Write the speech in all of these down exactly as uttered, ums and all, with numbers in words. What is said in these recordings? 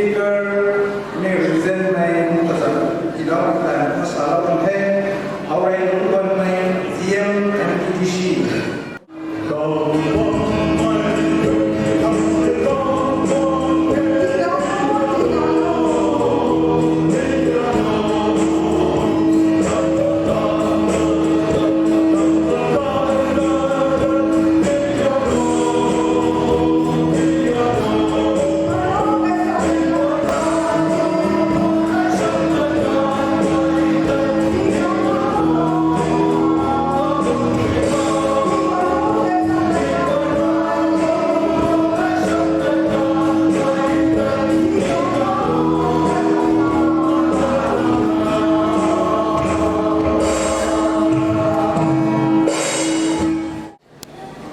Speaker, ni reason mei kazat ilou tan masalou kan the. Howrei lungdon mei G M and P D C.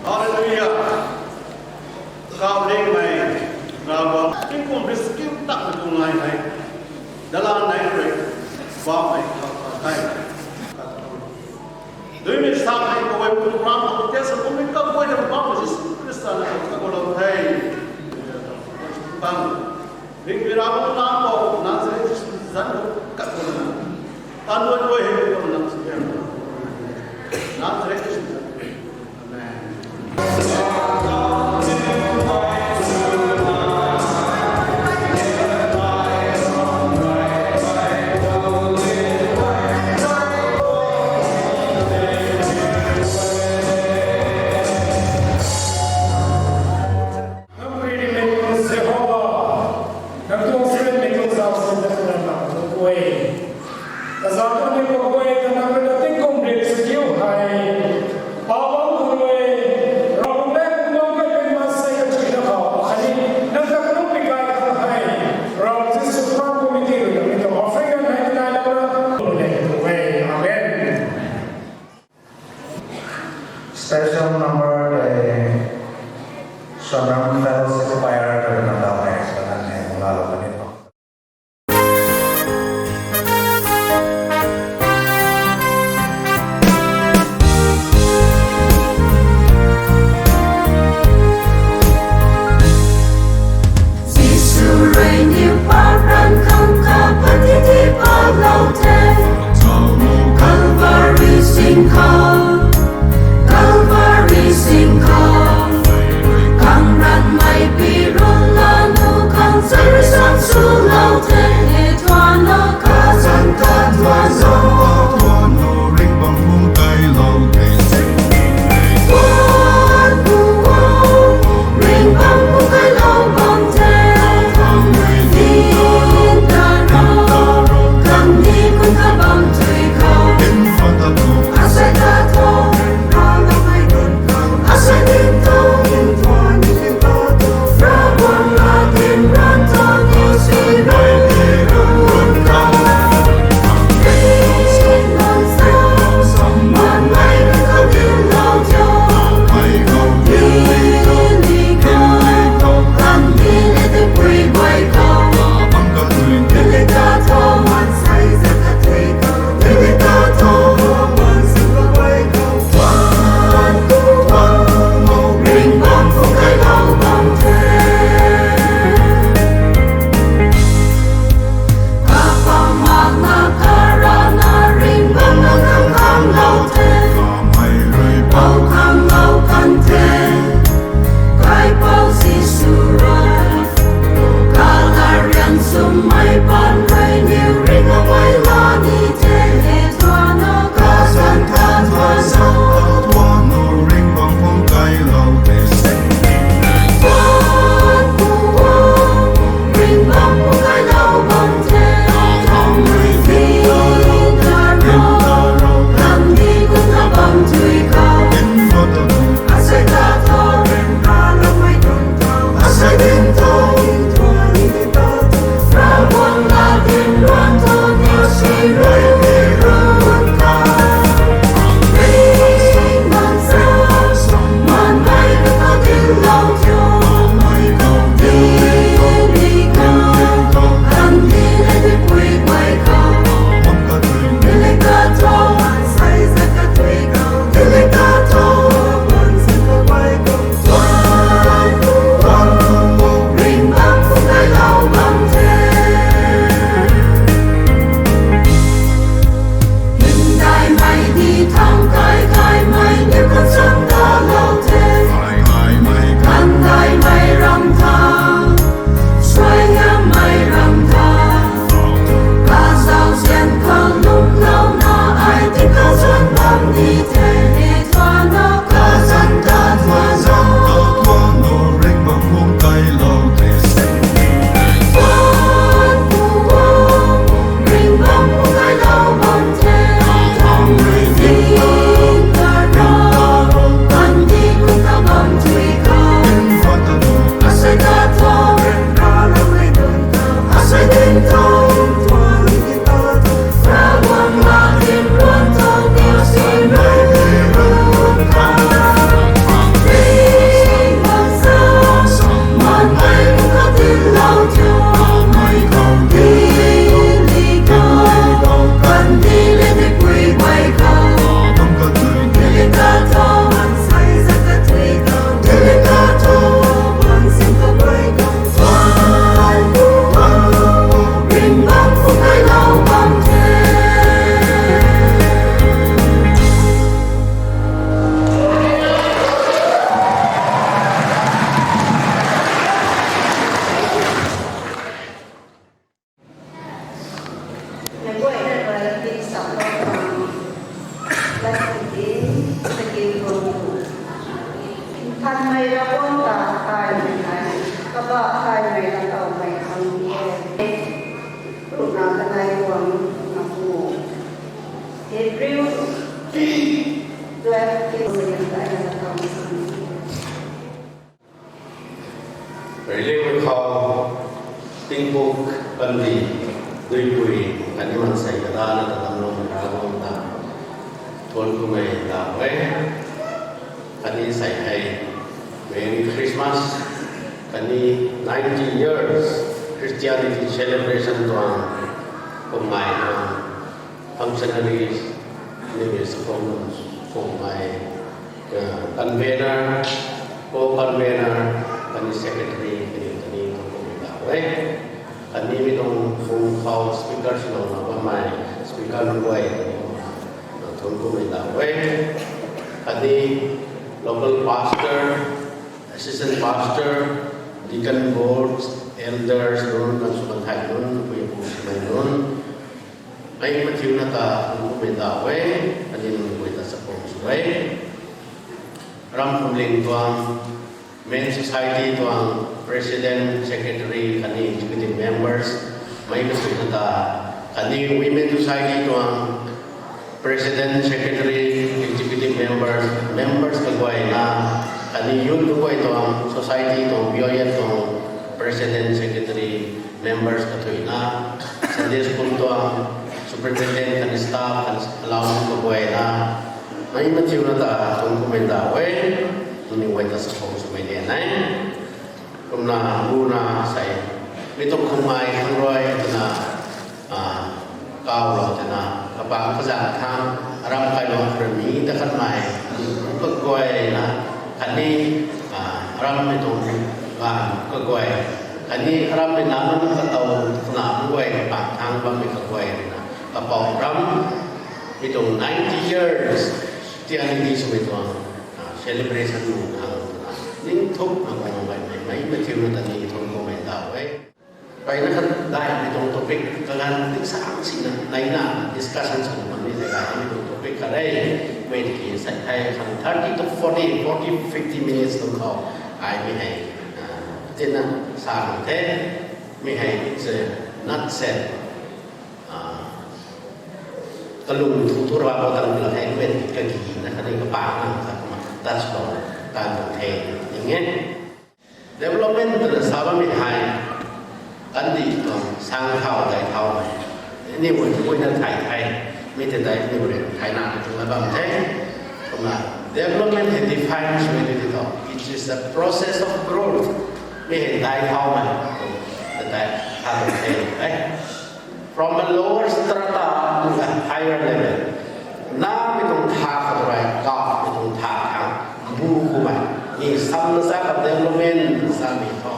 Hallelujah. Kau ling mei, Ravguangc, tingkum rescue tak mei tuang ngai hei. Dalan nai rui, bam mei thau thau thei. Duimei sa hei kawei pu ram ko te sa kum mei kap guay dam bam mei Jisu Khrista na kap ko lou the. Bam. Ringbi Ravguangc lam khou Nazareth Jisu zanc khou kat khou na. Tan nuai guay hei khou na sw. Nazareth Jisu zanc. Amen. Nang riri mei tuang Jehova, nang tuang srin mei tuang zauc sin ta twna nang tuang guay. Kazauh tuang ni khou guay ta nang rui na tingkum rit sw diu hei. Pabang khou rui, Ravguangc le Bumaengh Nthanmei maansei kachuina khou, khatni nang ta kanunc pi kai khang hei. Ravguangc Jisu Khrista committee rui na mi tuang offering kan hei tinai lana. Amen. Special number de Shanram Fellowship Choir de na da mai sa na ne mula lo ni to. Jisu rui niw paap ranv khang kapatiti paap lou the. Calvary sing khou, Calvary sing khou, khang ranmei pi run la nu khang chari san su Tingpuk kandi duipui khatni mansei kadana ta damlou mei Ravguangc ta thuanc kumei ndauh e. Khatni sei hei Merry Christmas, khatni ninety years Christianity celebration tuang kummei tuang functionaries, ni mei sakhou nunc kummei, convener, co-convener, khatni secretary, khatni khatni thuanc kumei ndauh e. Khatni mi tuang bung khou speaker swlouna bammei speaker nunc guay, khatni thuanc kumei ndauh e. Khatni local pastor, assistant pastor, deacon board, elders nunc, kan sw kan thei nunc, pui pu swmei nunc, mei mathiuna ta thuanc kumei ndauh e. Khatni nunc guay ta chakhwang sw e. Ram Phuamling tuang, Men Society tuang president, secretary, khatni executive members, mei mathiuna ta, khatni Women Society tuang president, secretary, executive members, members kaguayna, khatni youth kaguay tuang, society tuang, B Y F tuang president, secretary, members kathuina, Sunday school tuang superintendent, khatni staff, khatni allow kaguayna, mei mathiuna ta thuanc kumei ndauh e. Nunc guay ta chakhwang swmei lian e. Kumna luna sei, mi tuang kummei khang rui twna, kaulou twna, kapang kazanc khang, aram kailuang khou rui mi ta khatmei kaguayna, khatni aram mei tuang ganv kaguay, khatni aram mei nac nunc katow twna guay kapang khang bammei kaguay ruina, kapou ram, mi tuang ninety years Christianity swmei tuang celebration nu khang twna, ningthukna guang bammei, mei mathiuna ta ni thuanc kumei ndauh e. Kaina khat gaymei tuang topic kaganv tingsang sina naina discussion sw bam ni tei gaymei tuang topic khat e. Mei tiki sei hei khang thirty to forty, forty, fifty minutes tuang khou ai mi hei tina sa kan the. Mi hei it's a nutshell. Kalung thu thu ra khou tang la hei mei kagina khatni kapang nang khat kumna touch lou tan tuang the ning e. Development twna sa bammei hei, kandih tuang sang thau dai thaumei, aniu guayna thay the, mi tei dai aniu rui thayna tuang la bam the. Kumna development hei define swmei tei thu, it is a process of growth. Mi hei dai thaumei, tei dai tha tuang the. From a lower strata to a higher level. Namei tuang tha khat rui kapmei tuang tha khang bu kumei, ni samna sa ka development samei thu,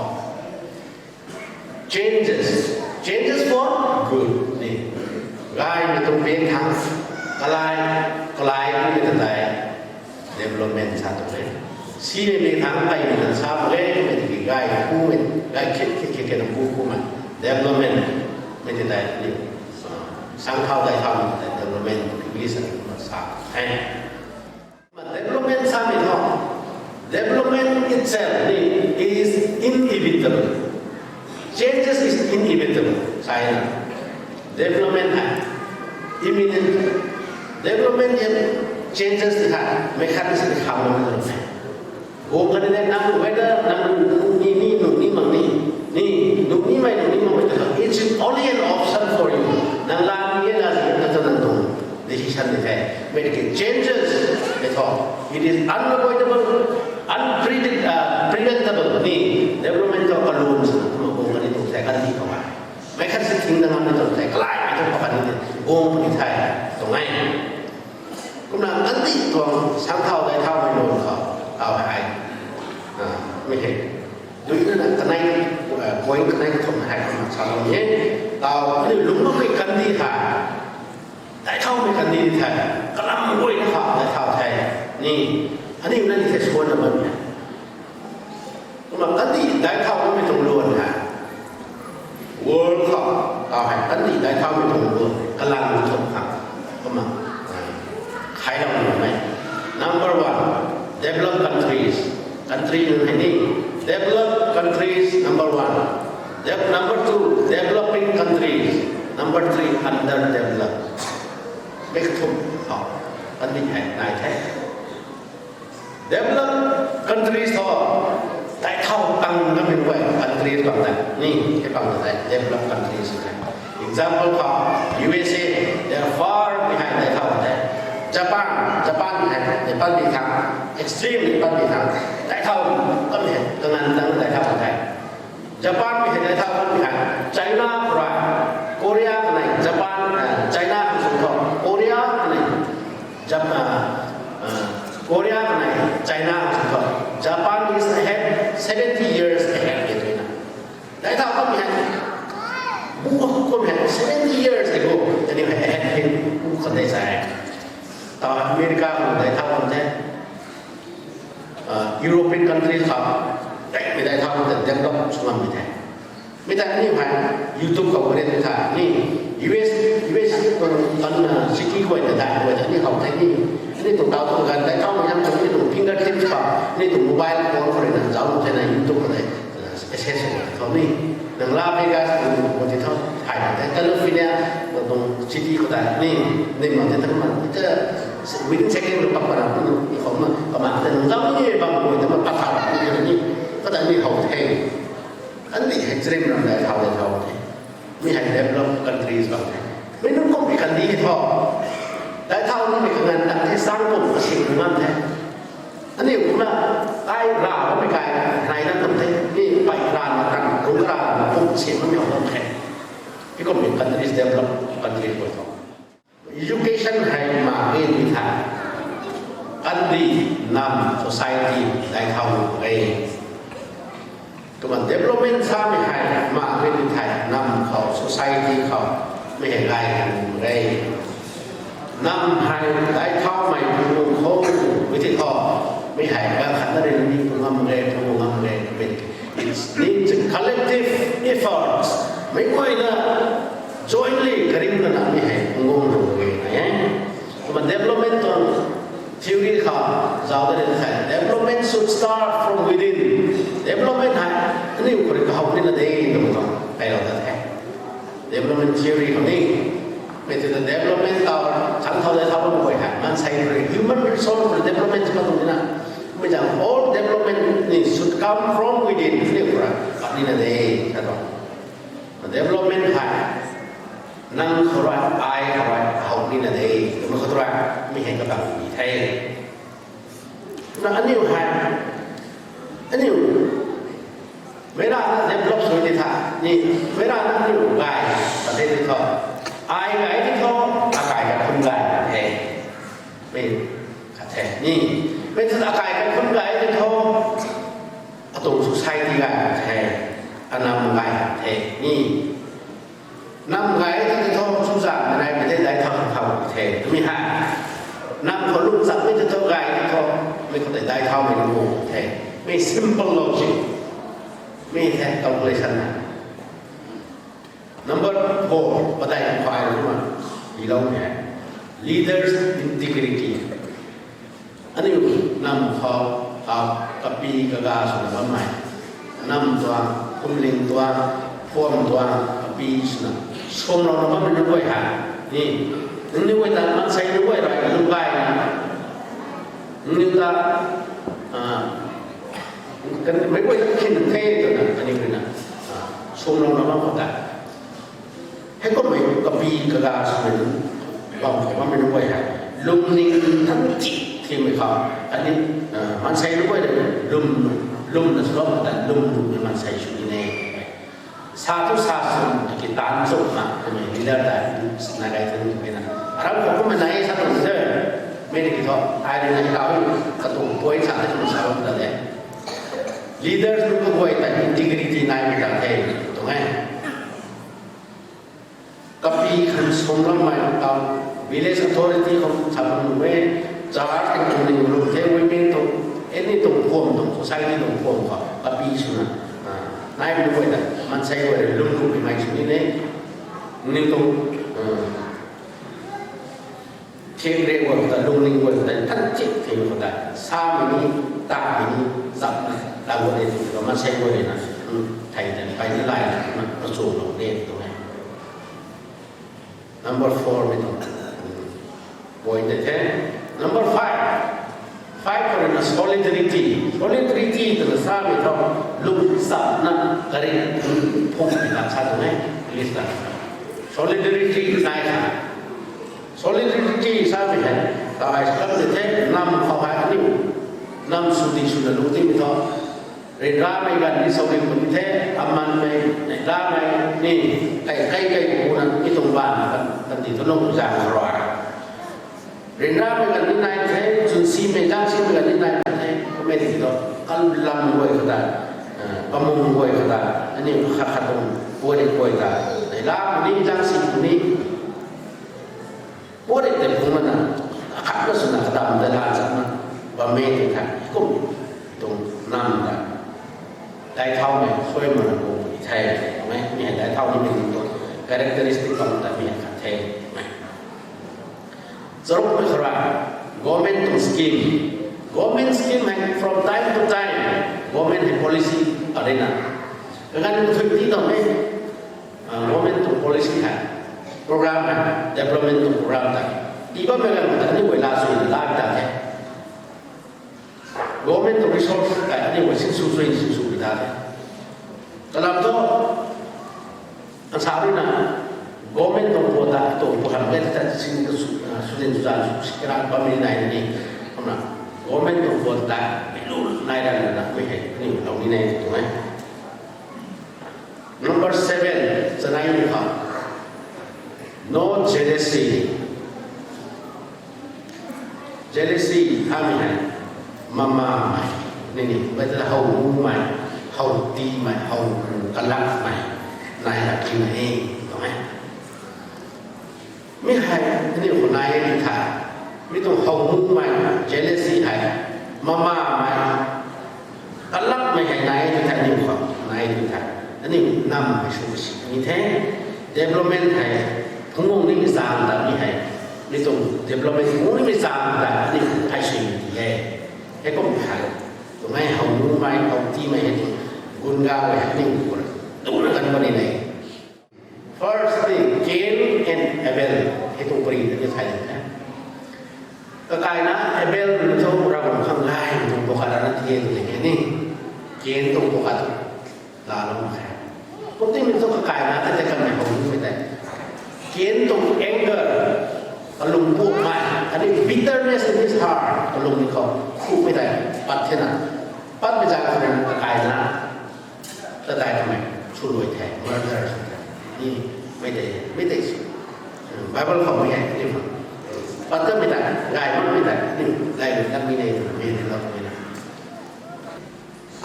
changes, changes for good ni. Gaymei tuang ping khang, kalai, kalai kumei ta tei development sa tuang e. Simei ping khang kaimei ta sa mak e, mei tiki gay kumei, gay khit khit khit khit bu kumei, development, mei tei tei ni, sang thau dai thaumei ta tei development English a kumna sa e. Development samei thu, development itself ni is inevitable. Changes is inevitable. Sa e na, development hei imminent. Development and changes ti hei mei khat ni si ni khamlou na tuang the. Guang kani de nang whether nang nung ni ni, nung ni mak ni, ni nung nimei, nung ni makmei ta, it's only an option for you. Nang la ni e, la ni e, nang ta nang tuang decision ni the. Mei tiki changes, mei thu, it is unavoidable, unpredict-, preventable ni. Development thu kalum swna kumna guang kani tuang the, kandih khou hei. Mei khat si thing na ngam ni tuang the, kalaimei tuang pakan ni, guang puni the tuang e. Kumna kandih tuang sang thau dai thaumei lun khou, tau hei, mei hei, duina na kanei, point kanei kathumh hei kumna salou ni e. Tau aniu lungc bammei kandih hei, dai thaumei kandih the, kalam guayna khou dai thau the, ni, aniu na ni the suanna bam e. Kumna kandih dai thau bammei tuang lun hei, world khou, tau hei kandih dai thaumei tuang lun kalang kathumh khang, kumna, khailou ni e. Number one, developed countries. Country nunc hei ni, developed countries number one. Number two, developing countries. Number three, underdeveloped. Mei kathumh khou kandih hei nai the. Developed countries thu, Daic thau tang na min guay country bam tei ni, e bam tei developed countries tei. Example khou U S A, they are far behind daic thau tei. Japan, Japan hei Nepal bi thang, extreme Nepal bi thang. Daic thau kam hei kangan tang daic thau tei. Japan mi hei daic thau kam hei China khou, Korea kanei Japan, China khou sw khou Korea kanei Jap- Korea kanei China khou sw khou Japan is ahead, seventy years ahead e twna. Daic thau kam hei bu kum hei seventy years ago tei ni hei ahead hei bu khat de sa e. Tau America khou daic thau kam the, European country khou, daicmei daic thau kam the develop sw ngammei the. Mi tei aniu hei YouTube khou karian tha ni, U S, U S kan city guay ta dai guay ta ni how the ni, aniu tuang tau tuang ganv daic thaumei hang tuang ni tuang fingertips khou, ni tuang mobile phone khou rui na zauc thena YouTube khou tei access sw tho ni. Nang Las Vegas khou ti tho, hei tei California tuang city khou tei ni, ni ma tei tang ma, within second khou pak pana ni khou ma kaman tei nang zauc ni bam guay ta ma pat thau ni, kata ni how the. Aniu hei chrim ram daic thau daic thau the. Mi hei developed countries bam the. Mi nunc kummei kandih hei thu, daic thau nimei kanganv tang the, sang kum kasi ngam the. Aniu kumna ai ra bammei kai nai na kum the. Mi pai ra na kan, rung ra na kum si bammei bam the. Mi kummei countries, developed countries guay thu education hei mak ge ni thei, kandih, nam, society daic thau mak e. Kumna development samei hei mak ge ni thei, nam khou, society khou, mi hei gay kan mak e. Nam hei daic thaumei phungc khou, mi ti thu, mi hei ganv khat na rui ni phungc ngam e, phungc ngam e, it needs collective efforts. Meic guayna jointly karingna na mi hei phungc ngam e. Kumna development tuang theory khou zauc da ni thei, development should start from within. Development hei aniu khou rui kahow nina de twmei tuang kailou ta the. Development theory khou ni, mi ti ta development tau chang thau daic thau bam guay hei maansei khou rui, human resource khou rui development sw pat tuang nina. Mi zang all development ni should come from within. Aniu khou rui pat nina de sa tuang. Development hei nang khou rui, ai khou rui how nina de twmei khou rui, mi hei kabang ni the. Na aniu hei, aniu meic rana develop sw ti tha ni, meic rana aniu gay ta de ti thu, ai gay ti thu, akai kakhun gay the. Mi khat the ni, mi ti akai kakhun gay ti thu, atuang society gay the, anam gay the ni. Nam gay ti thu chuzaenghmei naimei tei daic thau thau the twmei hei, nam khou lung chakmei ti thu gay ti thu, mi khou tei daic thaumei nunc pu the. Mi simple logic, mi the calculation na. Number four, padeih khou ai kumna tiiloumei hei leaders' integrity. Aniu nam khou, a, kapi kaga swna bammei, nam tuang, phuamling tuang, phuam tuang kapi swna suamlouna bammei nunc guay hei ni, nangniw guay ta maansei nunc guay rui lungcgayna, nangniw ta, a, meic guay ta khin the twna kaniw rui na suamlouna bam khou tei, heikummei kapi kaga swmei nunc, bam khou bammei nunc guay hei lungning than ti thimei khou, khatni maansei nunc guay rui lwm, lwmna sw bam khou tei lwm lwmmei maansei sw ni e. Sa thu sa swn tiki taanc chumna twmei leader tei nai gay than ni na. Aram khou kumna nai sa tuang the. Mi tiki thu ai rui na hei katuang point sa the twna sa bam ta de. Leaders nunc kaguay tei integrity naimei ta the tuang e. Kapi khang suamloumei tau, village authority khou sa bam nuh e, church khou ning lum the, women tuang, any tuang phuam tuang, society tuang phuam khou kapi swna naimei nunc guay ta maansei guay rui lwm nuhmei sw ni e. Ni tuang thiak rui guay ta, lungning guay ta, than chik thei khou ta, samei ni, tamei ni, chapna ta guay ni tw ta maansei guay rui na thei ta kai ni lai na na pachulou de tuang e. Number four mei tuang point tei the. Number five, five khou rui Solidarity, solidarity twna samei thu, lung sapna kari phung ni la sa tuang e, English la. Solidarity nai kha. Solidarity samei hei, ta ai sa kam de the, nam khou hei aniu, nam sw di swna lung timei thu, ryanramei ganv ni sw ri puni the, amanmei, ryanramei ni, kai kai kai kuna, mi tuang ban kan, kan di thu lung zang rui. Ryanramei ganv ni nai the, chwnsimei, zaengsimei ganv ni nai the, kummei di thu, kalam guay khou ta, eh, kamung guay khou ta, aniu khat khat tuang, guay ni guay ta, nai la puni, zaengsi puni, puat ri tei phungc mana, akhat na swna kadam ta la chakna, bammei tei khat, kum tuang nam ta. Dai thaumei, suai mana kum i the, mei, mi hei dai thau ni mi tuang characteristic bam ta mi hei khat the, mei. Charukmei khou rui, government tuang scheme. Government scheme hei from time to time, government hei policy arena. Kaganv kathui ti tuang e, ah, government tuang policy hei, program hei, development tuang program ta. Tii bammei ganv ta ni guay la sui la ta the. Government tuang resource ta ni guay sinsw sui sinsw ta the. Kalam thu, ansa rui na, government tuang puat ta, tuang puat hamh e ta sin ka su, ah, sudin sudan su, sikra bammei nai ni, kumna, government tuang puat ta, mi lu nai ran na, mi hei, ni lou ni nai tuang e. Number seven, chanei ni kha. No jealousy. Jealousy hamei hei, mamamei, ni ni, bai ta how mumei, how tiimei, how kalakmei, nai la tina e, tuang e. Mi hei, aniu khou nai e ti the. Mi tuang how mumei, jealousy hei, mamamei, kalakmei hei nai e ti the, aniu khou nai e ti the. Aniu nam hei sw si ni the. Development hei, phungc guang nimei zaeng ta mi hei. Mi tuang development phungc guang nimei zaeng ta aniu hei sw ni ti e. Hei kum hei, tuang e how mumei, how tiimei hei tuang, gun ga hei aniu khou, tuna kan puni ne. First thing, Cain and Abel, hei tuang pari ta ni thay e. Kakaina Abel ni thu Ravguangc khang gay tuang pukhat rana thie tu ni, Cain tuang pukhat laalou mak khe. Kum timei thu kakaina ta tei kanmei how nimei tei, Cain tuang anger, kalung pumei, khatni bitterness in his heart, kalung ni khou, khumei tei, pat thena, patmei zaeng khou rui kakaina ta tei kamei swluai the, murder sw the. Ni, mei tei, mei tei sw, Bible khou mei hei ni, pat tamei tei, gay makmei tei ni, gay lu tamei ni, mei ni loumei na.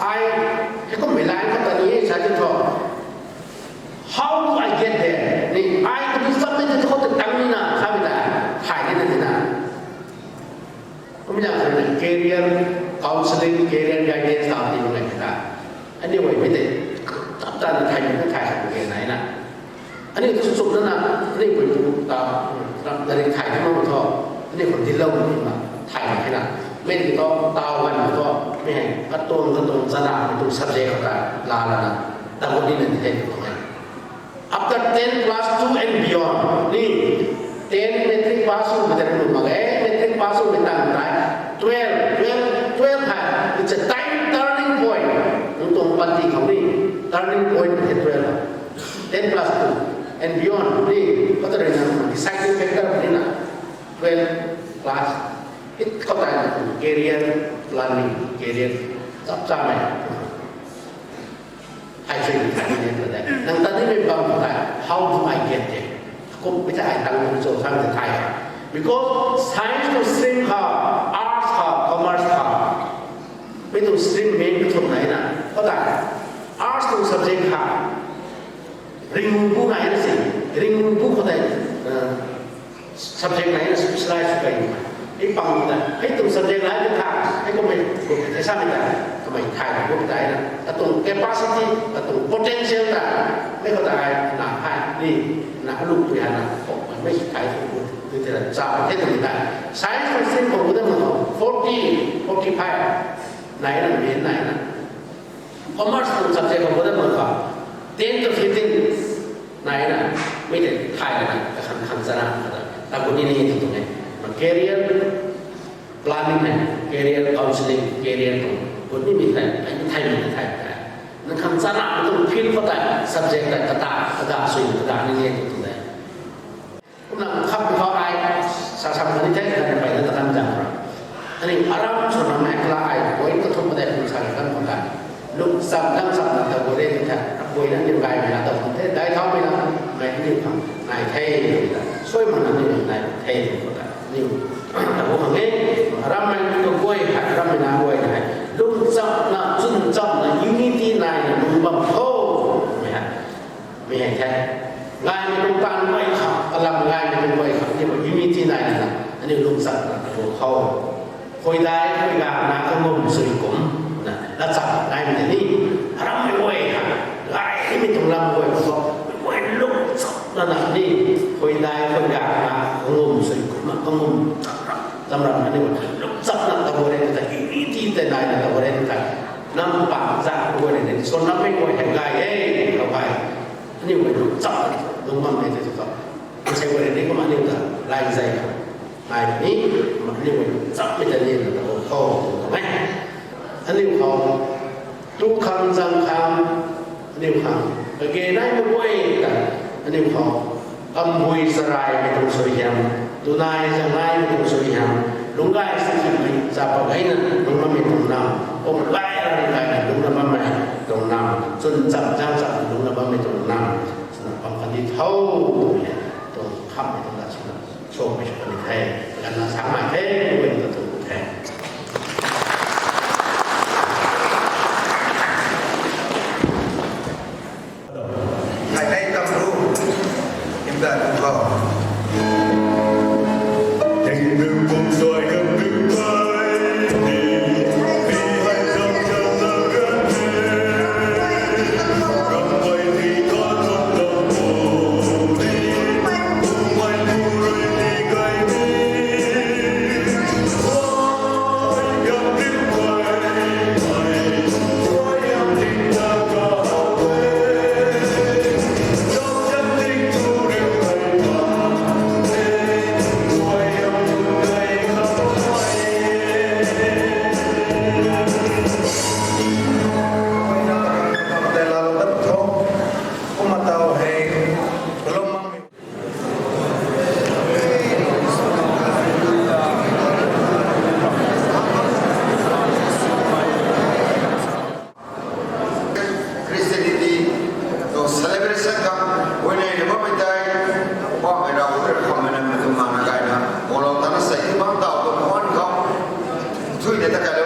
Ai, hei kummei line khou ta ni sa ti thu, how do I get there? Ni, ai tabui chammei tei khou ta tang ni na, samei ta, thay ni na ti na. Kum zaeng khou rui career counselling, career guidance ta ti bam nai ta. Aniu guay mei tei, tap tana thay ni na thay khat pu ke nai na. Aniu tu chukna na, aniu guay pu ta, ram dari thay ni mak thu, aniu khou dilou ni ma, thay ni na. Mei ti thu, taw gan thu, mei hei, katuang, katuang zana, katuang subject khou ta, la la na, ta gu ni na ti the tu tuang e. After ten class two and beyond, ni ten matric pass swmei tei nuh mak ge, matric pass swmei tang tei twelve, twelve, twelve hei, it's a time turning point. Nang tuang panty khou ni turning point hei twelve. Ten plus two and beyond ni, kata rui na deciding factor ni na, twelve class. It khou tei na career planning, career chap chamei. Hei sui ni thay ni ta de. Nang ta ni mei bam ta, how do I get there? Kum pi ta ai tang kum cho tham ta thay. Because science tuang stream kha, arts kha, commerce kha, mei tuang stream main mei tuang nai na. Khou ta, arts tuang subject kha, ringbu nai na si, ringbu khou tei, uh, subject nai na specialize kai. Hei pang ta, hei tuang subject lai ta tha, hei kummei, hei samei ta, kamei thay ta kum ta na. Katuang capacity, katuang potential ta, mei khou ta ai na hai ni, na lu pui hai na, kho mei thay tu, tu te la cha, hei tuang ta. Science tuang stream khou ta mo, forty, forty-five nai na, main nai na. Commerce tuang subject khou ta mo kha, ten to fifteen nai na, mei tei thay na, kakhang khang chana, ta gu ni ni tu tuang e. Ma career planning hei, career counselling, career tuang gut nimei thei, ai ni thei ni thei thei. Nang khang chana tuang field khou tei, subject tei kata, kata sui kata ni nge tu tu de. Kumna kham khou ai sa sam kani thei kan pai na ta kan jang ra. Ani aram sw na mai kala ai point kathumh padeih kum sa kan khou kan. Lung cham dang cham na ta bu re ni tha. Point na ni gaymei na ta khang the, dai thaumei na, mai ni khang nai the ni ta. Sui man na ni nai the ni khou ta. Ni ta bu khang e. Aram mai tu guay hai, aram mai na guay hai. Lung cham na, chun cham na, unity nai na lung bam kho. Mai hai. Mi hei the. Ngaimei tuang taanv guay khou, kalam ngaimei tuang guay khou, aniu unity nai na, aniu lungcham na, aniu khou. Khuaidai, khuaigak na, kangum sui kum, na, lacham ngaimei ni, aram mei guay khou, ngaimei tuang lam guay khou, mei guay lungcham na na ni, khuaidai, khuaigak na, kangum sui kum, na, kangum, ram, ram, aniu lungcham na, tabui re, ta, unity tei nai na, tabui re, ta, nam pang zak guay ni, so nam mei guay hei gay e, khou gay. Aniu guay lungcham, lungmam mei tei tu khou. Sei guay ni kumna aniu ta, lai zai khou. Ngai ni, kumna aniu guay lungcham mei ta ni na ta khou, khou, khou, khou, mei. Aniu khou, tu khang zang khang, aniu khang, kage nai mei guay ta, aniu khou, kambui charai mei tuang sui hiam, tunai zang nai mei tuang sui hiam, lungc gay si khimei, chapa gay na, lungmam mei tuang nam, kum gay ra gay na, lungna bam mei tuang nam, chun cham zang cham, lungna bam mei tuang nam, sina bam kandih thau, tuang kham mei tuang da sina, so mei sw kandih the, ganna sang mai the, wen ta tuang the. Hai nei tam lu, hymda lu khou. Christianity tuang celebration khang, guay nei na bammei tei, bammei rau, kham mei na mei tuang mana gayna, gualou tana sei bam tau tuang khwan khou, thui de ta kai